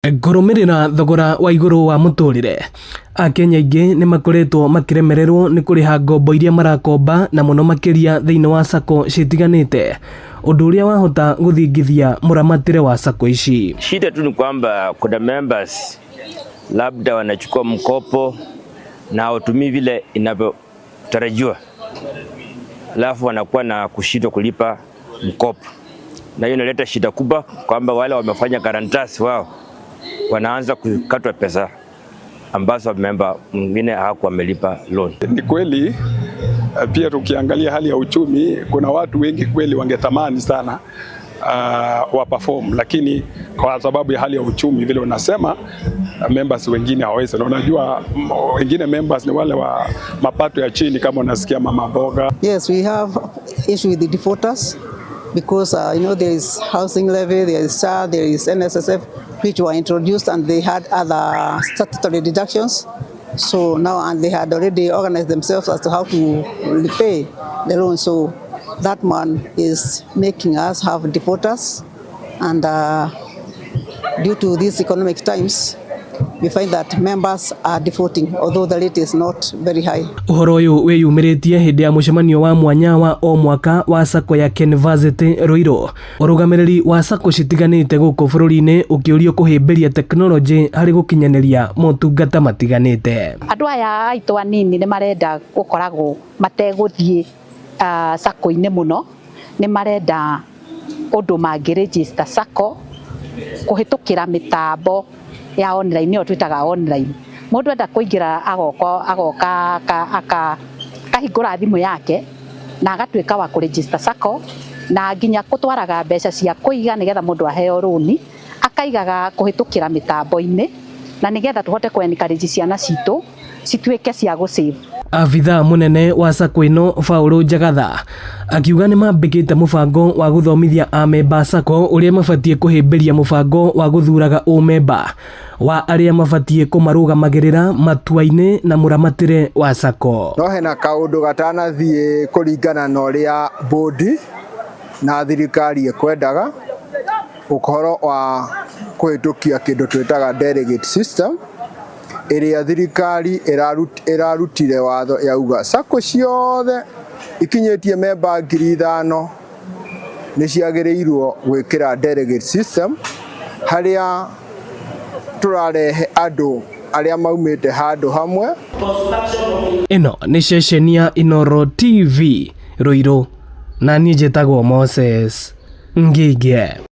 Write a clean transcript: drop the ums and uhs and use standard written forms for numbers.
Kũrũmĩrĩra thogora wa igũrũ wa mũtũrĩre, akenya aingĩ nĩ makoretwo makĩremererwo nĩ kũrĩha ngombo iria marakomba na mũno makĩria thĩinĩ wa sacco citiganĩte, ũndũ ũrĩa wahota gũthingithia mũramatĩre wa sacco ici. Shida tu ni kwamba kuna members labda wanachukua mkopo na hawatumii vile inavyotarajiwa, alafu wanakuwa na kushindwa kulipa mkopo, na hiyo inaleta shida kubwa kwamba wale wamefanya guarantors wao wanaanza kukatwa pesa ambazo member mwingine hawakuwa wamelipa loan. Ni kweli pia tukiangalia hali ya uchumi, kuna watu wengi kweli wangetamani sana wa perform, lakini kwa sababu ya hali ya uchumi vile unasema, members wengine hawawezi, na unajua wengine members ni wale wa mapato ya chini, kama unasikia mama mboga. Yes, we have issue with the defaulters because there is housing levy, there is SHA, there is NSSF, which were introduced and they had other statutory deductions. So now, and they had already organized themselves as to how to repay the loan. So that one is making us have defaulters, and due to these economic times, we find that members are defaulting, although the rate is not very high. Ũhoro ũyũ wĩyumĩrĩtie hĩndĩ ya mũcemanio wa mwanya wa o mwaka wa sacco ya Kenversity Ruiru. Ũrũgamĩrĩri wa sacco citiganĩte gũkũ bũrũri-inĩ ũkĩũrio kũhĩmbĩria tekinoronjĩ harĩ gũkinyanĩria motungata matiganĩte. Andũ aya aitũ anini nĩ marenda gũkoragwo mategũthiĩ sacco-inĩ mũno, nĩ marenda ũndũ mangĩ register sacco kũhĩtũkĩra mĩtambo ya online, ĩyo twĩtaga online. Mũndũ enda kũingĩra agoka agoka akahingũra thimũ yake na agatuĩka wa kũ register sacco, na nginya gũtwaraga mbeca cia kũiga nĩgetha mũndũ aheo rũni akaigaga kũhĩtũkĩra mĩtambo-inĩ, na nĩgetha tũhote kũ encourage ciana citũ cituĩke cia gũ save. Abithaa mũnene wa sacco ĩno Paul Njagatha akiuga nĩ mambĩkĩte mũbango wa gũthomithia amemba a sacco ũrĩa mabatiĩ kũhĩmbĩria mũbango wa gũthuraga ũmemba wa arĩa mabatiĩ kũmarũgamagĩrĩra matua-inĩ na mũramatĩre wa sacco. No hena kaũndũ gatanathiĩ kũringana na ũrĩa bodi na thirikari ĩkwendaga, ũhoro wa kũhĩtũkia kĩndũ twĩtaga delegate system, ĩrĩa thirikari ĩrarutire watho yauga sacco ciothe ikinyĩtie memba 5,000 nĩ ciagĩrĩirwo gwĩkĩra delegate system, harĩa tũrarehe andũ arĩa maumĩte handũ hamwe. Ĩno nĩ ceceni ya Inooro TV Ruiru, na niĩ njĩtagwo Moses Ngige.